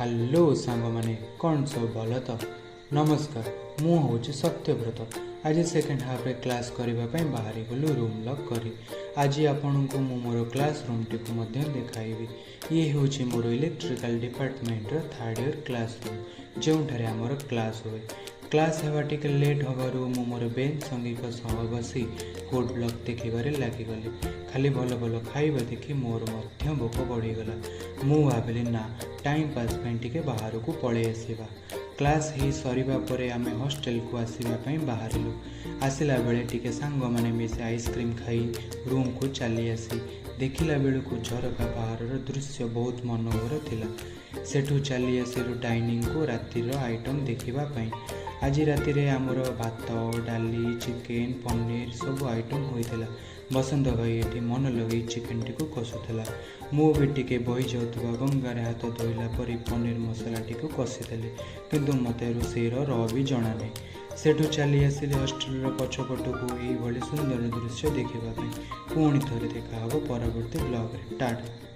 Hello ସାଙ୍ଗମାନେ, କ'ଣ ସବୁ ଭଲ ତ? ନମସ୍କାର, ମୁଁ ହେଉଛି ସତ୍ୟବ୍ରତ। ଆଜି ସେକେଣ୍ଡ ହାଫ୍ରେ କ୍ଲାସ୍ କରିବା ପାଇଁ ବାହାରିଗଲୁ ରୁମ୍ ଲକ୍ କରି। ଆଜି ଆପଣଙ୍କୁ ମୁଁ ମୋର କ୍ଲାସ୍ ରୁମ୍ଟିକୁ ମଧ୍ୟ ଦେଖାଇବି। ଇଏ ହେଉଛି ମୋର ଇଲେକ୍ଟ୍ରିକାଲ ଡିପାର୍ଟମେଣ୍ଟର ଥାର୍ଡ଼ ଇୟର୍ କ୍ଲାସ୍ ରୁମ୍, ଯେଉଁଠାରେ ଆମର କ୍ଲାସ୍ ହୁଏ। କ୍ଲାସ୍ ହେବା ଟିକେ ଲେଟ୍ ହେବାରୁ ମୁଁ ମୋର ବେଞ୍ଚ ସଙ୍ଗୀଙ୍କ ସହ ବସି ଫୁଡ଼୍ ବ୍ଲଗ୍ ଦେଖିବାରେ ଲାଗିଗଲି। ଖାଲି ଭଲ ଭଲ ଖାଇବା ଦେଖି ମୋର ମଧ୍ୟ ଭୋକ ବଢ଼ିଗଲା। ମୁଁ ଭାବିଲି, ନା, ଟାଇମ୍ ପାସ୍ ପାଇଁ ଟିକେ ବାହାରକୁ ପଳେଇ ଆସିବା। କ୍ଲାସ୍ ହେଇ ସରିବା ପରେ ଆମେ ହଷ୍ଟେଲକୁ ଆସିବା ପାଇଁ ବାହାରିଲୁ। ଆସିଲା ବେଳେ ଟିକେ ସାଙ୍ଗମାନେ ମିଶି ଆଇସ୍କ୍ରିମ୍ ଖାଇ ରୁମ୍କୁ ଚାଲି ଆସି ଦେଖିଲା ବେଳକୁ ଝରକା ବାହାରର ଦୃଶ୍ୟ ବହୁତ ମନୋହର ଥିଲା। ସେଠୁ ଚାଲି ଆସିଲୁ ଡାଇନିଂକୁ ରାତିର ଆଇଟମ୍ ଦେଖିବା ପାଇଁ। ଆଜି ରାତିରେ ଆମର ଭାତ, ଡାଲି, ଚିକେନ୍, ପନିର ସବୁ ଆଇଟମ୍ ହୋଇଥିଲା। ବସନ୍ତ ଭାଇ ଏଠି ମନ ଲଗେଇ ଚିକେନଟିକୁ କଷୁଥିଲା। ମୁଁ ବି ଟିକେ ବହି ଯାଉଥିବା ଗଙ୍ଗାରେ ହାତ ଧୋଇଲା ପରି ପନିର ମସଲାଟିକୁ କଷିଦେଲି, କିନ୍ତୁ ମୋତେ ରୋଷେଇର ର ବି ଜଣା ନାହିଁ। ସେଠୁ ଚାଲି ଆସିଲି ହଷ୍ଟେଲର ପଛପଟକୁ ଏଇଭଳି ସୁନ୍ଦର ଦୃଶ୍ୟ ଦେଖିବା ପାଇଁ। ପୁଣି ଥରେ ଦେଖା ହେବ ପରବର୍ତ୍ତୀ ବ୍ଲଗରେ। ଟାଟା।